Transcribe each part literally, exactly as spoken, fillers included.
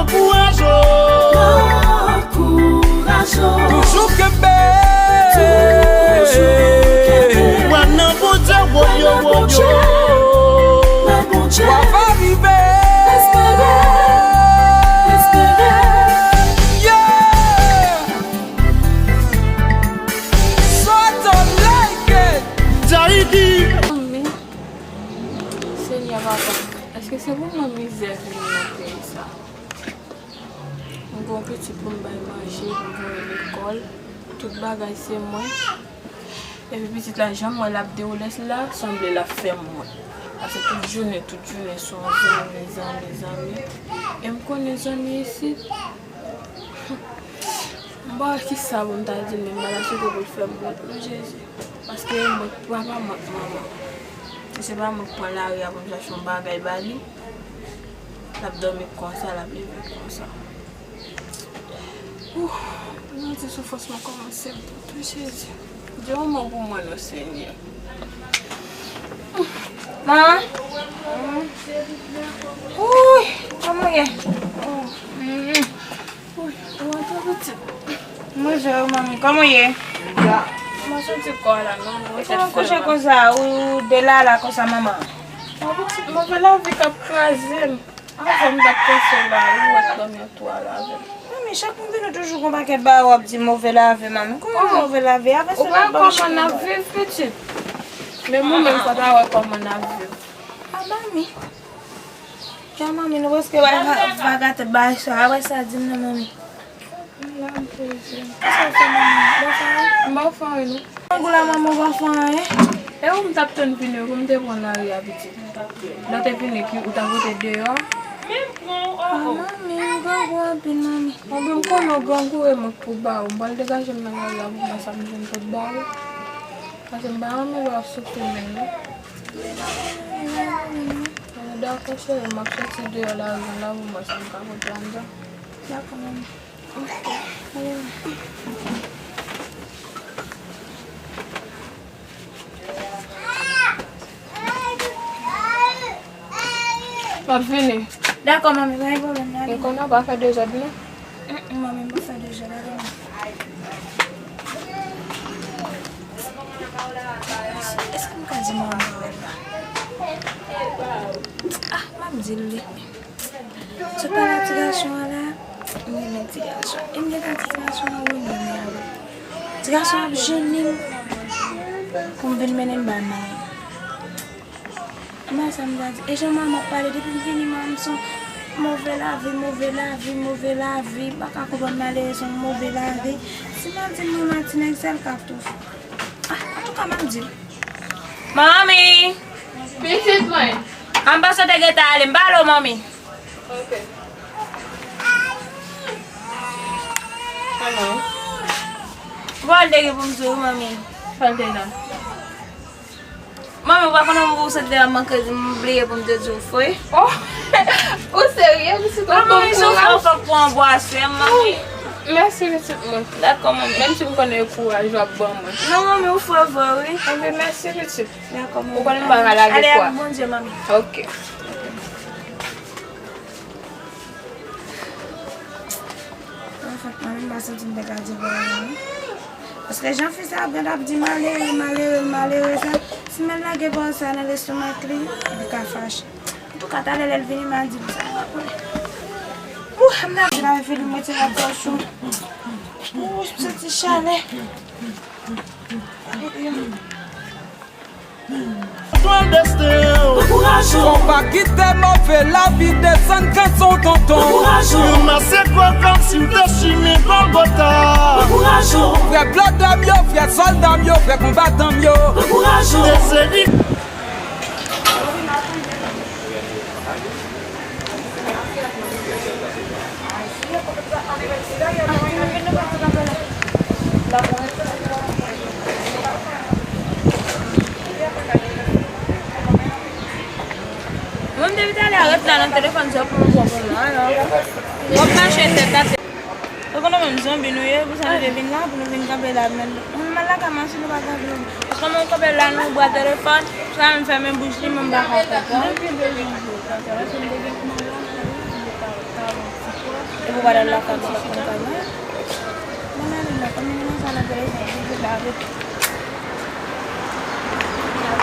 Ankouraje w. Ankouraje w. Toujou kenbe. Toujou kenbe. Kwè nan Bondye, woyo, woyo. Nan Bondye. W ap rive. Espere. Espere. Yeah. So don't like it. Dayidi. Senyè papa, èske se pou mwen mizè vini nan peyi sa? M gen yon pitit pou m bay manje, pou m voye lekòl. Tout bagay se mwen. Epi pitit la, jan m wè l ap dewoule la, sanble l ap fè m wont. Paske tout jounen, tout jounen, se yon zanmi, zanmi, zanmi. E m konnen zanmi isit. M pa wè kisa pou m ta di l, men m pa ta swete pou l fè m wont, non, Jezi. Paske mwen, papa m ak manman. E se pa mwen k pran lari a pou m chache yon bagay ba li. L ap dòmi konsa, l ap leve konsa. Ouh, m santi soufrans mwen kòmanse bout, wi, Jezi. Di yon mo pou mwen, non, Senyè. Manman? Wi, kòman w ye? Wi, ou antre pitit. Mwen jwe, manmi, kòman w ye? Mwen santi kò a la, non, mwen tèt fè mal. Kòman w kouche konsa, ou delala konsa, manman? Mwen pitit, move lavi k ap kraze m. Avan m t ap panse w la, ou wè dòmi an tou al avè m. Manmi, chak m vini ou toujou gon pakèt bagay w ap di move lavi, manmi. Kòman move lavi? Avè se lòt bagay. Ou pa wè kòman n ap viv, pitit? Menm ou menm, fò w ta wè kòman n ap viv. A, manmi. Jan manmi, nou prèske wè va-, vaga tèt bagay sa. A wè sa di m nan, manmi. Kisa w fè, manmi? Ou pa fè anyen? M pa fè anyen, non. Grangou la, manmi, ou pa fè anyen? E ou m t ap tann vini, pou m te pran lari a, pitit. Lè w te vini, ki, ou t ap rete deyò? A, manmi, m grangou anpil, manmi. Bon, ben, m konnen w grangou, e mwen k pou ba ou. M pral degaje m nan lari a pou m wè sa m jwenn pou ba ou. Paske m pa renmen lè w ap soufri menm, non. Dakò, cheri, m ap soti deyò lari an la pou m wè sa m ka pote anndan. Dakò, manmi. M ap vini. Dakò, manmi, pa gen pwoblèm, n ale. Ou konnen w pa fè dezòd, non? Mm, mm, manmi, m pa fè dezòd, ale, manmi. Èske m ka di manman m wè l la? Ah, m ap di l wi. Sot pale ak ti gason an la, m renmen ti gason. E m gentan di ti gason an wi, m renmen avè l. Ti gason an ap jennen m pou m vin mennen l bay manman m. Mwen sa m ta di. E jan manman ap pale, depi m vini, manman m se yon move lavi, move lavi, move lavi. M pa ka konprann malerez yon move lavi. Si m ap di l manman ti nèg, sèl k ap tou fou. Ah, antouka, m ap di l. Manmi! Pitit mwen! An m panse w te gentan ale, m pale w, manmi. Ok. Manmi. Bon, l te gen pou m di w, manmi. Sa l te la? Manmi, ou pa konnen m pou w sot devan m an kredi, m bliye pou m te di w fwe. Oh! Ou serye? Pitit mwen, bon kouraj. Fòk pou anbwase m, manmi. Mèsi, pitit mwen. Dakò, manmi. Menm si m konnen e kouraj w ap ban mwen. Non, manmi, ou fre vre, wi. Anben, mèsi, pitit. Dakò, manmi. Ou konnen m pa ka lage kwa. Ale ak Bondye, manmi. Ok. Anfèt, mwen menm, m pa santi m te ka di vre la, non. Paske jan fi sa ap gade ap di malere, malere, malere sa, si m al lage pawòl sa nan lestomak li, li ka fache. Antouka, talè lè l vini, m a di l sa, m pa konnen. Ouh, m ta di la, fè li mete la pòch ou. Ouh, m santi chalè. Twal desten w. Ankouraje w. Fò w pa kite move lavi desann kanson tonton. Ankouraje w. Ranmase kò w kòmsi w te chimen Gòlgòta. Ankouraje w. Frè blòdè m yo, frè sòlda m yo, frè konbatan m yo. Ankouraje w. Te seri. Mwen, m te vin ale a ret la nan telefòn sa pou mwen pran pran la, non. W ap mache tèt atè. Ou konnen menm zonbi nou ye, pou sa nou te vin la, pou nou vin kanpe la, men nou mal la ka mache, nou pa kanpe. Paske mwen kanpe la, nou bwa telefòn, sa menm fèmen bouch li, mwen pa ka konprann. Epi w pa t al lakay mwen, w pa t konn kay mwen. Mwen ale la, kòm li nan sa nan telefòn, li vin la avèk.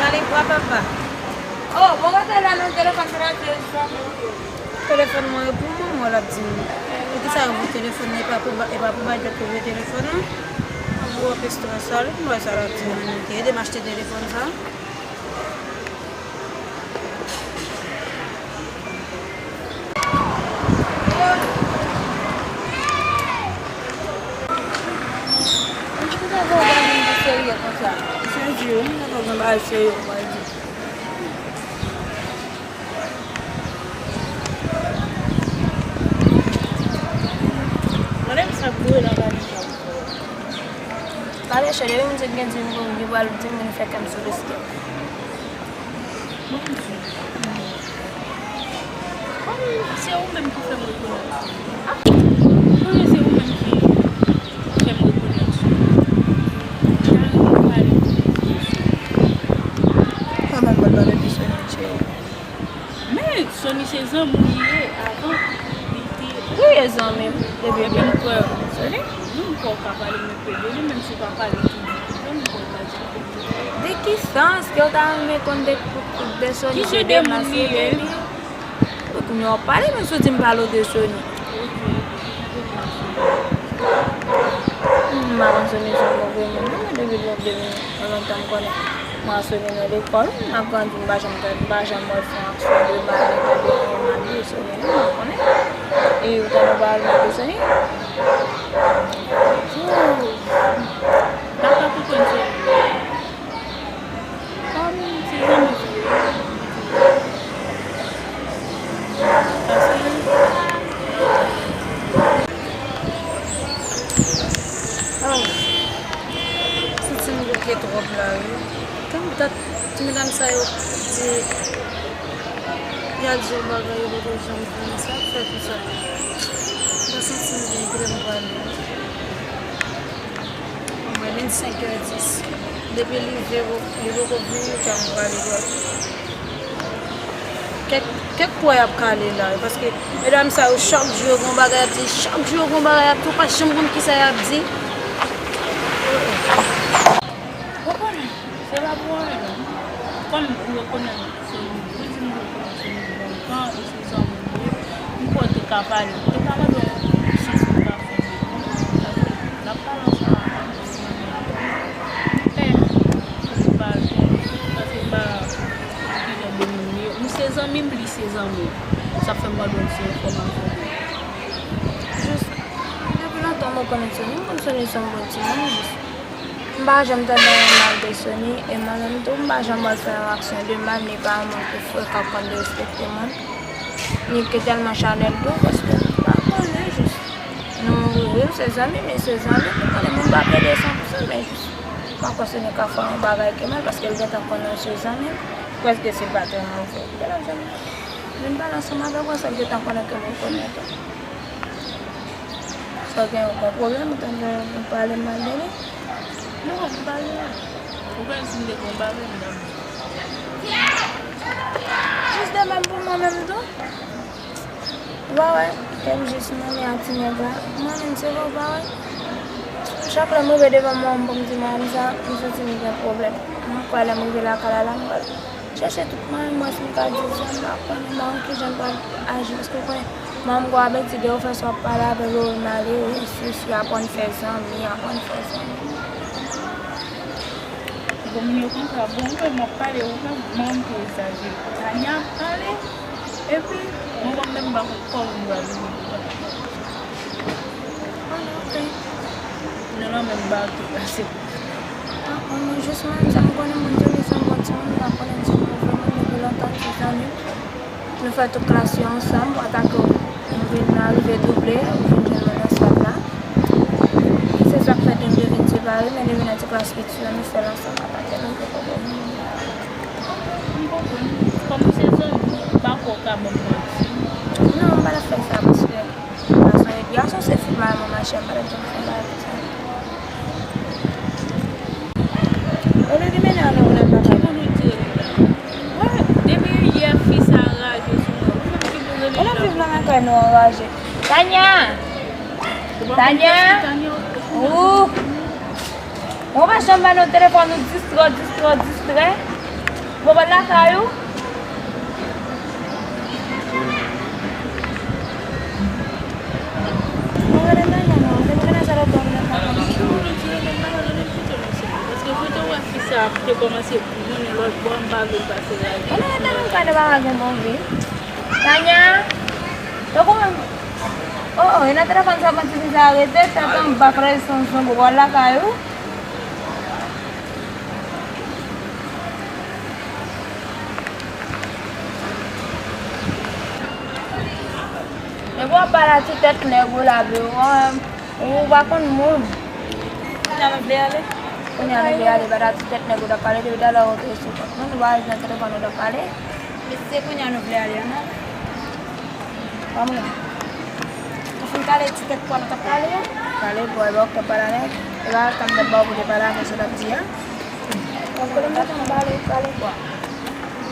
Pale bwa papa. Oh, bon, rete la nan telefòn, se la telefòn. Telefòn mwen e pou mwen, mwen l ap di m. Poukisa yo voye telefòn nan, e pa pou ba-, e pa pou Bajòt yo voye telefòn nan? An gwo pistol sa, li mwen sa l ap di m, ede m achte telefòn sa. Mwen di, poukisa fè w pa vin pou serye konsa? Serye, mwen pa konn bagay serye w pral di. Mwen menm sa k boure nan valiz la. Pale chè, depi m di gen di m pou m, li pral di m vin fè kè m sou riske. Kòm se ou menm ki fè m rekonèt ou. Kòm se ou menm ki fè m rekonèt ou. Sa renmen pale de Sony. Sa pa mal pale de Sony, cheri. Men Sony se zanmi w li ye avan li te. Wi, e zanmi m. Depi epi m kwè Sony? Wi, m kwè w ka pale m epè de li, menm si w pa pale tou di tout, m kwè w ka di tout. De ki sans ke w ta renmen konn de, de Sony? Ki se de moun li ye? Wi, kounye a w ap pale, men si w di m pale w de Sony. M pa konn Sony se yon move moun, non, men depi lè, depi lontan m konnen mwen ak Sony nan lekòl, m ap grandi, m pa janm tande, m pa janm wè l fè yon aksyon de mal, ni tande anyen mal de Sony, non, m pa konnen. E ou tande w pale mal de Sony? Ooh. M pa ka konprann Sony. Kòm se zanmi fi yo, paske, oh, santi m bouke twòp la, wi. Tann dat ti medam sa yo di, y a di yon bagay, yo poko janm fè sa, fè tout sa. Mwen santi m byen, kote m prale. Mwen, vennsenk è dis. Depi li rive, li poko vini, kè m prale dwat. Kèk, kèk pwa y ap kale la, paske medam sa yo, chak jou yo gon bagay y ap di, chak jou yo gon bagay y ap di, ou pa janm konn kisa y ap di. Ou konnen, se pa pou anyen non. Kòm ou rekonèt se nou, ou di nou rekonèt se nou lontan, e se zanmi nou ye, m kwè w te ka pale, m te ka mande w si w ka fè de kont, paske l ap pale ansanm avè m, se zanmi avè m. Fè, fò m pale, paske m pa konn kilè de moun li ye. Ou se zanmi m, li se zanmi w. Sa fè m mande w ti enfòmasyon. Jis, depi lontan mwen konnen Sony, m konn Sony se yon bon timoun, jis. M pa janm tande anyen mal de Sony, e mwen menm tou, m pa janm wè l fè yon aksyon de mal, ni pa yon moun ki frekan k konn derespekte moun, ni ki tèlman chanèl tou, paske m pa konnen jis. Nou, wi, se zanmi, men se zanmi, nou konnen moun pa plede san pou san, men jis, m pa kwè Sony ka fè yon bagay ki mal, paske l gentan konnen se zanmi m, prèske se pa trè move. Lè l ap janm vin pale ansanm avè w, se l gentan konnen ke mwen konnen tou. Sa w gen yon gwo pwoblèm, ou tande nou pale mal de li? Non, m pa gen. Ou konn si m te gen yon bagay, m t ap di. Jis de menm pou mwen menm tou. Ou pa wè, kè m jis manmi ak ti nèg la. Mwen menm, se vre, ou pa wè. Chak lè m rive devan manman m pou m di manman m sa, m santi m gen pwoblèm. Mwen kwè lè m rive lakay la, la, m pral chèche tout manman m, wè si m ka di sa, m pa konnen manman m kijan l pral aji, paske w konnen manman m gon abitid, lè yo fè sa w ap pale avè l, ou male, ou sisi, aprann fè zanmi, aprann fè zanmi. Bon, moun yo konsa, bon, ou wè m ap pale, ou wè manman m tou egzajere. Tania ap pale, epi manman m menm pa konn kòman m pral vini. Mwen nan men m ba tou pase. Mwen jis menm sa m konnen, mwen di li se yon bon timoun, m pa konnen timoun vrèman depi lontan, ti zanmi. Nou fè tout klas yo ansanm, atake w. Nou vin arive double, ou vin jwenn mwen nan swat la. Se sa k fè nou de vin separe, men depi nan ti klas piti yo, nou fè l ansanm, atake nou poko bon. M konprann. Kòm se zanmi, m pa kwè w ka ban m manti. Non, m pa t ap fè sa, paske Gason, gason se fi, mwen, mwen, machè, m pa t ap janm fè bagay konsa. Olye li mennen ann nan lakay. Ki moun ou di rele la? Wè, depi yè fi sa raje sou mwen. Ou menm ki pou rele la. Ou nan viv nan lakay nou anraje. Tanya! Tanya! Ou! Ou pa janm ba nou telefòn, ou distrè, distrè, distrè. Bon, bon, lakay ou. Mwen rele Tanya non, se mwen rele sa lòt bò mwen nan lakay. Paske kote w wè fi sa ap te kòmanse goumen lòt bò, m pa vle l pase la. Mwen rele Tanya, m pa gen bon vi. Tanya! Tankou mwen. Oh, oh, e nan telefòn sa, mwen ti fi sa rete, tèt anba, frè, san, san, bò lakay ou. Epi w ap pale a ti tèt nèg ou la, bro. Ou pa konn moun. Kounye a nou vle ale? Kounye a nou vle ale, bat a ti tèt nèg ou t ap pale, depi talè ou te sou kont nou, nou pa nan telefòn ou t ap pale. Mesye, kounye a nou vle ale, non? Kòman? Ou fin pale ti tèt pwa nou t ap pale a? Pale pwa, e pa ou k t ap pale avè l? E pa tanm tèt ba ou pou te pale avè sa w t ap di a? Ou konnen m pa tanm pale, pale pwa.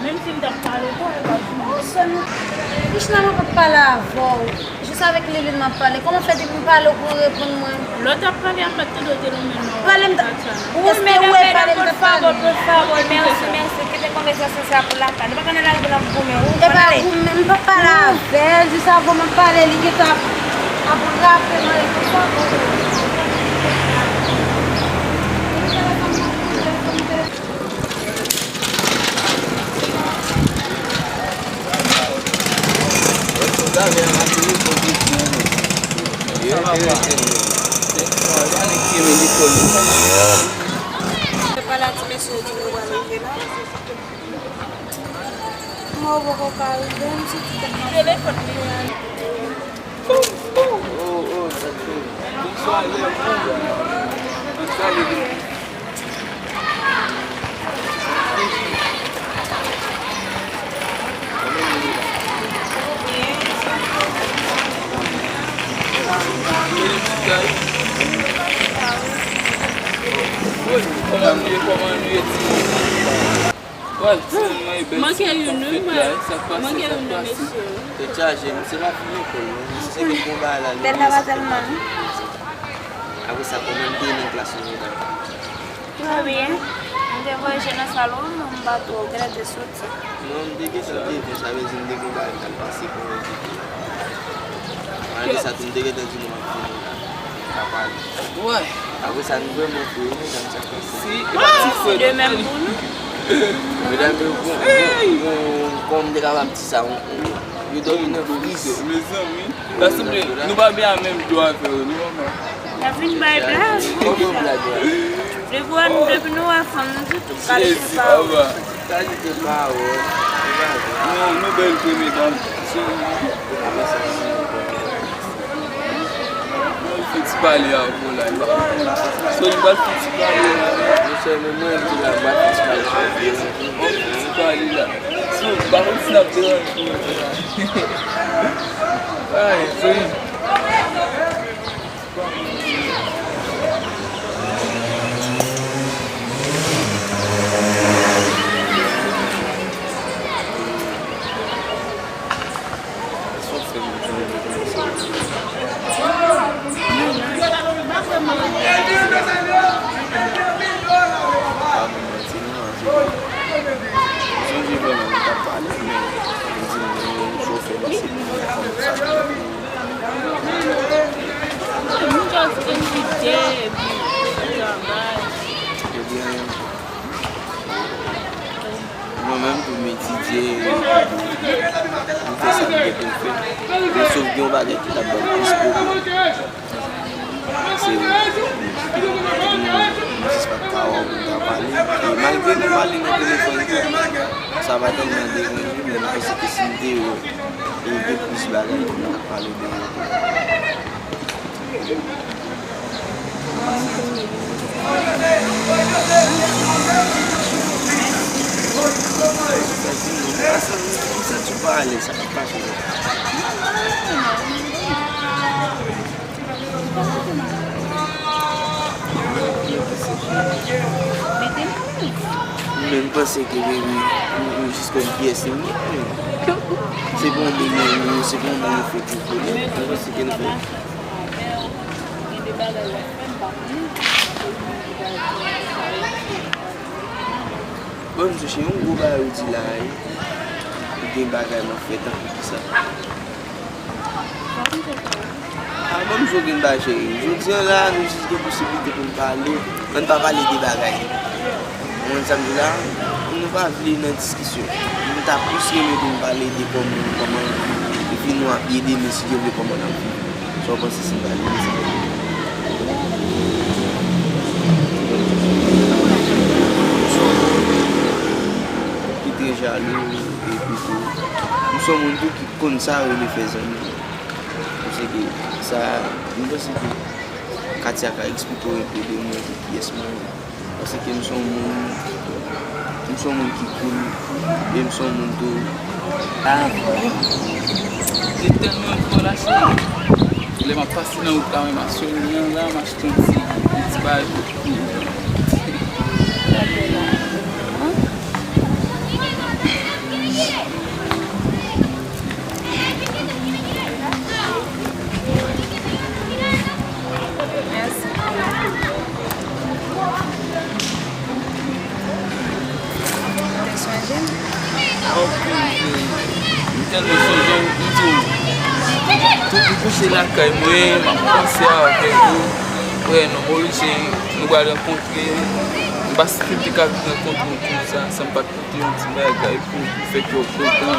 Menm si m t ap pale pwa, e pa pou mwen. Krishna, mwen p ap pale avè w. Jis avèk Liline m ap pale. Kòman fè depi m pale w pou w reponn mwen? Lè w t ap pale a, m pa t tande w te lonmen non. Pale m t ap. Wi, medam, medam, por favor, por favor, mèsi, mèsi. Kite konvèsasyon sa pou lakay. Nou pa ka nan lari pou n ap goumen. Ou konn ale. E pa goumen, m p ap pale avè l. Jis avan m ap pale, li gentan ap, ap rape mwen, por favor. Se pa la ti mesye yo di nou pral rive la. Mwen poko ka rive, m soti tèt mwen. Telefòn li. Oh, oh, sa se. Bonswa, lè pou. Bonswa, lè pou. Kòman nou ye, kòman nou ye, timoun? Wè, timoun mwen, bèl timoun nan fèt la, sa k pase, sa k pase. Tèt chaje, misye pa fin lekòl, non. Misye se gen bon bagay la, li. Bèl la pa tèlman. Apre sa, kòman m te ye nan klas nou la? Trè byen. M te voyaje nan salon, men m pa twò genlè te soti. Non, m te gentan devan, sa vle di m te gen bagay k al pase pou mwen kite. Malgre sa tou, m te gentan di nou m ap vini la. N ka pale. Wè. Apre sa, nou vrèman fou, wi, medam, sa k pase. Si, e pa ti frè nou, de menm pou nou. Medam yo, bon, bon, bon, kòman m te kapab di sa, on, on, yo dòmi nan friz. Mezanmi. Ta sanble nou pa byen a menm dlo avè yo, non, manman? N ap vin bay blag. Kòman blag la? Depi w, depi nou wè fanm, nou di tout kalite pawòl. Kalite pawòl. Nou, nou bèl vre, medam. Sou. Fè ti pale avè w la. Sou li pral fè ti pale la. Monchè, men mwen di la, m pral fè ti pale avè w. Fè ti pale la. Sou, pa konn si n ap deranje w. Ay, Zoe. Sonje vrèman nou t ap pale, men li di m gen yon chofè nan se pou yon fanm sa. Mwen just vin kite epi travay. Ebyen, mwen menm tou m etidye, m fè sa m gen pou m fè. Men sof gen yon bagay ki t ap ban m plis pwoblèm. Se vre. Epi, m jis pa t ka wè w pou m ta pale. E malgre nou pale nan telefòn tou, sa pa tèlman deranje, men m panse ke si m te wè, e gen plis bagay pou m ta pale de yo tou. M santi w pa alèz, sa k ap pase la? Men m panse ke, baby, ou, ou jis konn kiyès li ye. Se bon moun yo, se bon moun yo fè pou vole. Mwen panse ke nou fè. Bon, msye, se yon gwo bagay ou di la, wi. Ou gen bagay nan fè tankou kisa? Ah, bon, msye, ou gen bagay, cheri. Jodi a la, nou jis gen posiblite pou n pale. Ann pa pale de bagay. Ou konprann sa m di la? Nou pa vle nan diskisyon. M ta plis renmen pou n pale de kòman, kòman, epi nou ap ede, men si Dye vle, kòman n ap viv. Sa w panse si m pale de sa? M se yon moun ki trè jalou, epi tou, m se yon moun tou ki konn sa yo rele fè zanmi. Paske sa, m panse ke Katia ka eksplike w enpe de mwen, de kiyès mwen ye. Paske m se yon moun, m se yon moun ki cool, e m se yon moun tou. Ah, vre? Li tèlman gwo la, cheri. Lè m ap pase nan wout la, mwen m ap swiv li an la, m achte yon ti, yon ti bagay pou, pou. Mèsi. Ou te sonje m? Anpil, cheri. M tèlman sonje w, m di w. Tout m kouche lakay mwen, m ap panse avèk ou. Wè, non, Moyiz, cheri, nou pral rankontre. M pa si m te ka rankontre w konsa, san m pa t pote yon ti bagay pou, pou fè kè w kontan.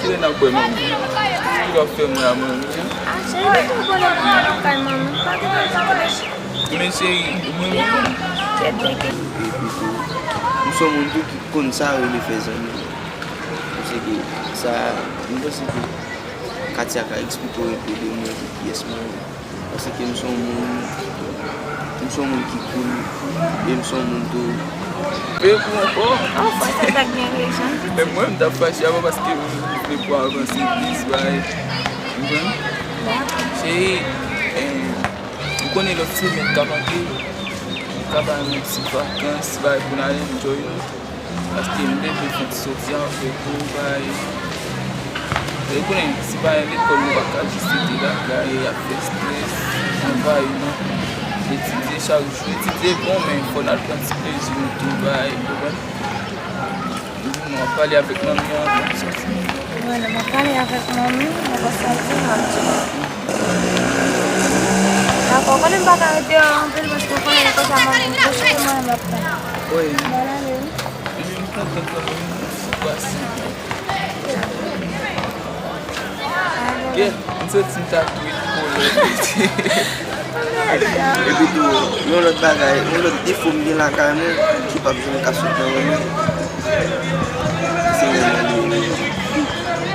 Kilè n ap wè manmi? Ki w ap fè mwen a manmi? Ah, cheri, depi w konnen pou m al nan kay manmi, m pa gen tan sa w deja. Men cheri, mwen menm. Epi tou, m se yon moun tou ki konn sa yo rele fè zanmi. Paske sa, m panse ke Katia ka eksplike w enpe de mwen, de kiyès mwen ye. Paske m se yon moun, m se yon moun ki cool, e m se yon moun tou. E pou ankò. Oh, fwa sa t ap gen rezon. E mwen, m t ap fache avan paske m vle pou avanse plis, bay. Ou konprann? Dakò. Cheri, eh, ou konnen lòt semèn k ap antre, m ka ba nou ti vakans, bay, pou n al enjoy nou. Paske m te vle fè ti soti avèk ou, bay. E ou konnen, si pa gen lekòl, nou pa ka jis rete lakay, ap fè estrès, anvayi nou. Etidye chak jou, etidye bon, men fò n al pran ti plezi nou tou, bay, ou konprann? Nou ap pale avèk manmi an avan nou soti. Wè, nou ap pale avèk manmi, nou ap soti, n ap di. Dakò, konnen m pa ka rete anpil, paske ou konnen lè konsa manmi m kouche, mwen m ap pale. Wi. Bon, ale, wi. Li menm kontan kanmenm, mwen fou pase. Kè, m santi m ta tou ret kole. Epi tou, yon lòt bagay, yon lòt defo m gen lakay mwen, ki p ap janm ka sot nan mwen menm, se renmen li menm.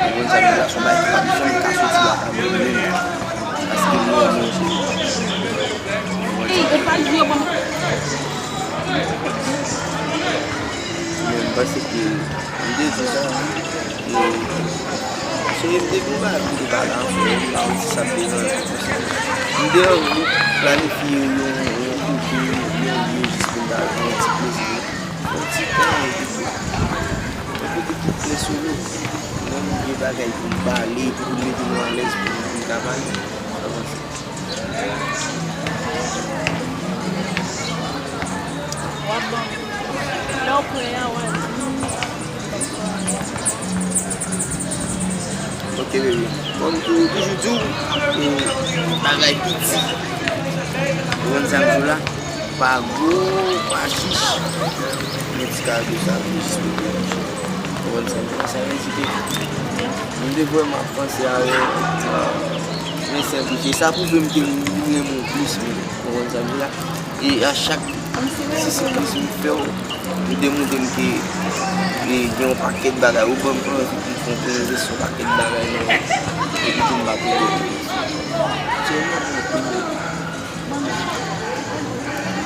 Ou konn sa m di la, se yon bagay ki p ap janm ka soti lakay mwen menm. Paske m renmen li. Ou konn sa m di la. Men m panse ke m te di sa, e, se m te gen bagay pou m te pale avè w, m pa wè si sa ap deranje w konsa. M te anvi planifye yon, yon kote, yon lye jis pou m ta jwenn yon ti plezi, yon ti tan, epi tou yon kote ki trè solo. Mwen, m gen bagay pou m pale, pou m mete nou alèz, pou m, pou m ka pale. Sa panse? W ap ban m. Lè w prè a, w a di m. Ok, bebe. Kòm tou, toujou di w, e, bagay piti. Ou konn sa m di w la? Pa gwo, pa chich. Men ti kado sa, pou jis pou te riche. Ou konprann sa m di la? Sa vle di ke m te vrèman ap panse avè w, ah, men senplifye. Sa pwouve m ke m renmen w plis menm. Ou konprann sa m di la? E a chak ti sipriz m fè w, m te montre m ke, e, gen yon pakèt bagay. Ou ban m anvi pou m fè yon pwomèt sou yon pakèt bagay nan ou. Epi tou m pa peye w. Se yon moun ki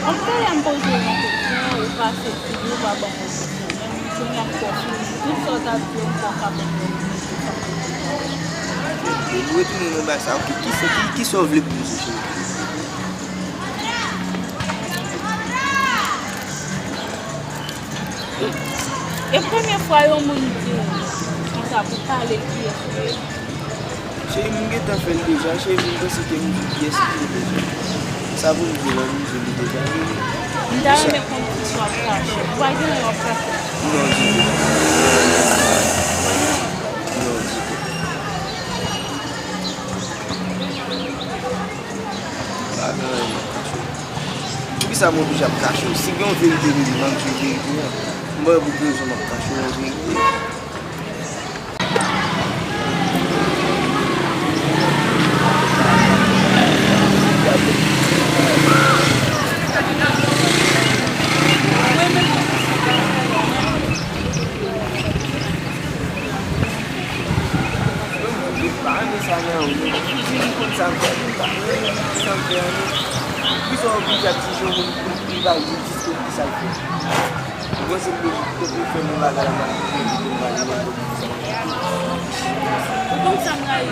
Ann fè yon poze yon kesyon, ou pase figi, ou pa ban mwen kesyon. Menm si m ap fè fini, tout sa w ta di yo, m poko ka ban mwen kesyon. Bon, nou retounen nan bagay sa. Ok, ki se, ki, ki sa w vle poze, cheri? E premye fwa yon moun di w konsa pou pale l kiyès ou ye? Cheri, m gentan fè l deja, cheri, m panse ke m di w kiyès m ye deja. Sa pou m di w la, m di w li deja. M ta renmen konn kisa w ap kache. Ou pa gen anyen w ap kache? Non, ditou. Non, ditou. Pa gen anyen m ap kache w. Poukisa m oblije ap kache w? Si gen yon verite m di, m ap di w verite a. M pa wè pou ki rezon m ap kache w yon verite. Mwen menm, mwen pa sa. Mwen pa renmen sa nan ou menm. Ou di m konn sa m fè, ou pa renmen sa m fè an non. Poukisa w oblije ap di jan moun pou li pa di disko ki sa l fè? Ou panse m lojik pou ou fè m yon bagay la, m ap di w pou m pa renmen l pou sa? Ou konn sa m rayi?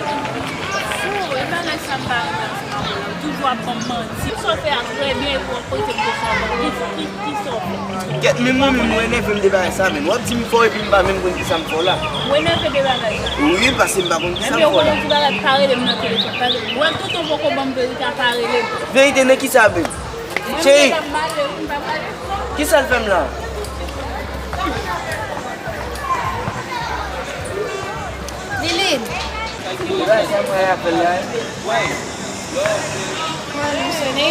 Sou, e bagay sa m pa renmen ansanm avè w la. Ou toujou ap ban m manti. Sa w fè a trè byen epi w ap poze m kesyon ankò. Ki, ki, kisa w fè? Kèt, men mwen menm, mwen enève m de bagay sa, men w ap di m fè w epi m pa menm konn kisa m fè w la. Ou enève de bagay sa? Wi, paske m pa konn kisa m fè w la. Ebyen, ou konn yon ti bagay, pa rele m nan telefòn, pa rele m. Ou wè tonton poko ban m verite a, pa rele m. Verite nan kisa, babe? Mwen, cheri, m pa pale, m pa pale. Kisa l fè m la? Lilin. Bagay sa mwen ap fè la. Mwen fonksyone.